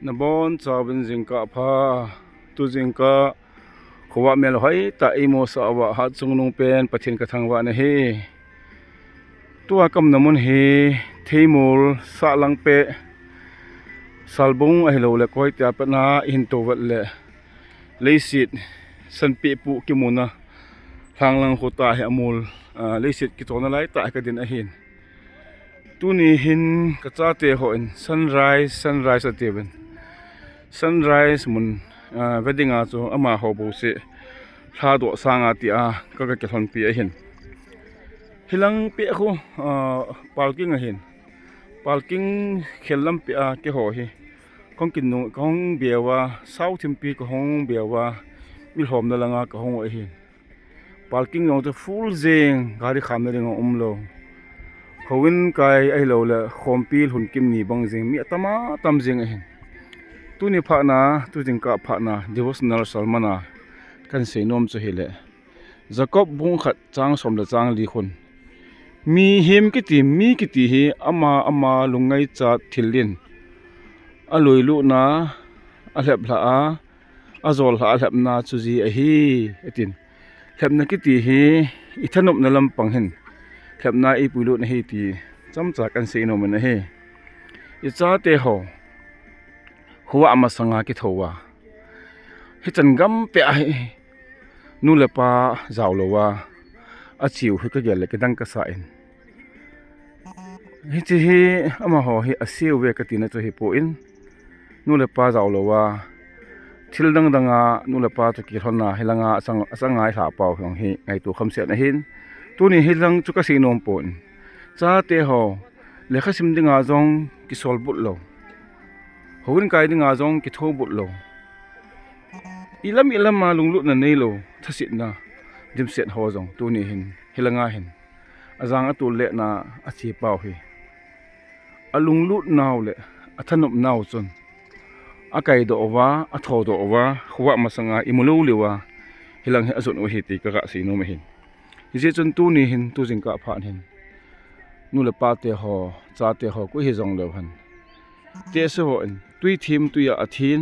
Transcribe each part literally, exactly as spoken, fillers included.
Nabon chauvin jingkah pha. Tu jingkah khovah mel hoitah eimusah uva Hatchungnung pen Pathen kathangvah nahi. Tua kaumna mun hi Theimul, Sahlangpeh, Salbung ahilouleh koitea patna ihin touvet leh leiset Sanpehpu kimuna lhanglang kho tah hi amul, ah, leiset kichonna laitah hi kadin ahin. Tuni hin kachate hon sunrise, sunrise atiuvin, sunrise mun, ah, ve dinga chu amaho bouseh lhadoh sanga tia ka, kakilhonpi ahin. Hilang peh khu, ah, parking ahin. Parking khel lam peh a keiho hi kahung kinung, kahung beuva, South Thimpi kahung beuva, milhomna langa kahung u ahin. Parking jong chu full jeng, gari khamna ding aumlou. Houin kai ahilouleh khompi lhunkim ni bang jeng, mi atam atam jeng ahin. Tuni phatna, tu jingkah phatna devotional sermon a kahin seinom chu hileh, Jacob bung khat chang som le chang li khun, mihem kiti, mi kiti hi ama ama lungngaicha thil in aloilutna, alheplhah a, ajollhah a lhepna chu ji ahi, atin. Lhepna kiti hi ithanopna lampang hin lhepna eipuilut ahi ti chomcha kahin seinom in ahi. Ichateho khovah masanga kithouva, hichan gam peh a hi nu le pa jaolouva acheu hi kagel leh kidang kasan, hiche hi amaho hi aseuve katina chu hipon, nu le pa jaolouva thil dang danga nu le pa toh kilhonna hilanga achang, achang ngailha pau jong hi ngaito khamset ahin. Tuni hilang chu kaseinom pon, chateho lekhasim dinga jong kisolbut lou, houin kai dinga jong kithobut lou, ilam ilama lunglutna neilou, thasetna dimset ho jong tuni hin hilanga hin ajang atol letna ache pau hi alunglutnau leh athanopnau chun akaidoh uva, athodoh uva, khovah masanga imu lou leuva hilang hi ajon u ahi ti kaga seinom ahin. Hijeh chun tuni hin, tu jingkah phat hin, nu le pateho, chateho, koi hijongleu hen, tehse hon twi them twi a athin,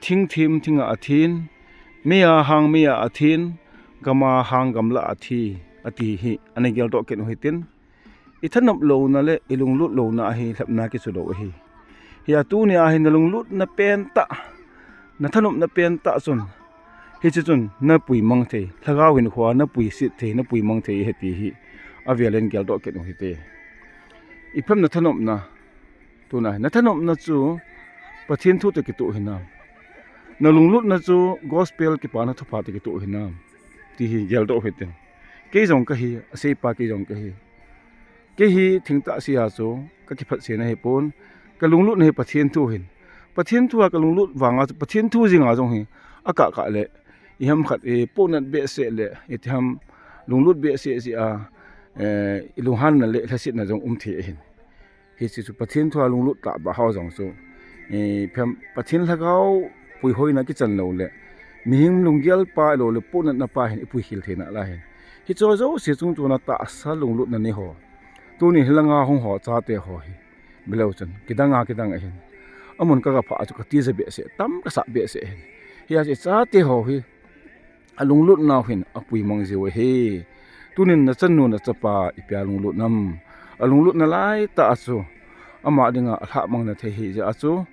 thing them thing a athin, mei a hang mei a athin, gam a hang gamlah a athi, ati hi ana geldoh kit u hitin, ithanop louna leh ilunglut louna a hi lhepna kichu lou ahi. Hia tunia hin nalunglutna pentah, nathanopna pentah chun, hiche chun napui mang thei, lhagao hinkhoa napui set thei, napui mang thei ahi ti hi avelin geldoh kit u hite. Ipi ham nathanopna, tuna hi nathanopna chu Pathen thu toh kitoh hinam, nalunglutna chu gospel kipana thupha toh kitoh hinam, ti hi geldoh u hitin. Kei jong kahi, aseipa kei jong kahi. Kei hi thingtah sea chu kakiphatsah na hipon, kalunglutna hi Pathen thu ahin. Pathen thua kalunglut vanga chu Pathen thu jinga jong hi akah kah leh, iham khat ipohnat behseh leh, itiham lunglut behseh jeh a, eh, ilunghanna leh lhasetna jong um thei ahin. Hiche chu Pathen thua lunglut tah bah ho jong chu, eh, ipi ham, Pathen lhagao puihoina kichan lou leh, mihem lunggel pa lou leh pohnatna pa hin ipui khel thei nalai ahin. Hiche jouse chungchona tahsa lunglutna nei ho, tuni hilanga hung ho chateho hi veleu chun kidang a kidang ahin. Amun kagaphah a chu katija behseh, tam kasah behseh ahin. Hijeh a chateho hi alunglutnau hin apui mang jiu ahi. Tunin nachanu nachapa ipia lunglutnam, alunglutna laitah a chu ama dinga alhahmang na thei ahijeh a chu,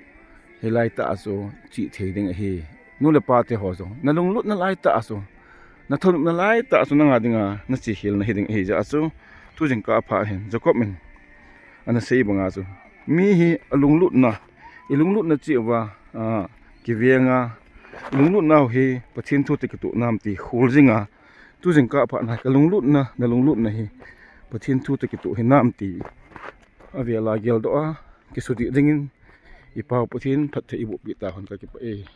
hilaitah a chu chihthei ding ahi. Nu le pateho jong nalunglutna laitah a chu, nathanopna laitah a chu nanga dinga nache khel nahi ding ahijeh a chu, tu jingkah phat hin Jacob in ana sei banga chu, mi hi alunglutna, ilunglutna cheh uva, ah, kivenga, ilunglutnau hi Pathen thu toh kitoh nam ti khol jinga, tu jingkah phat na kalunglutna, nalunglutna hi Pathen thu toh kitoh hinam ti avela geldoh a, kisudih dingin ipau Pathen phatthei iboh peh tahen, kakipah e.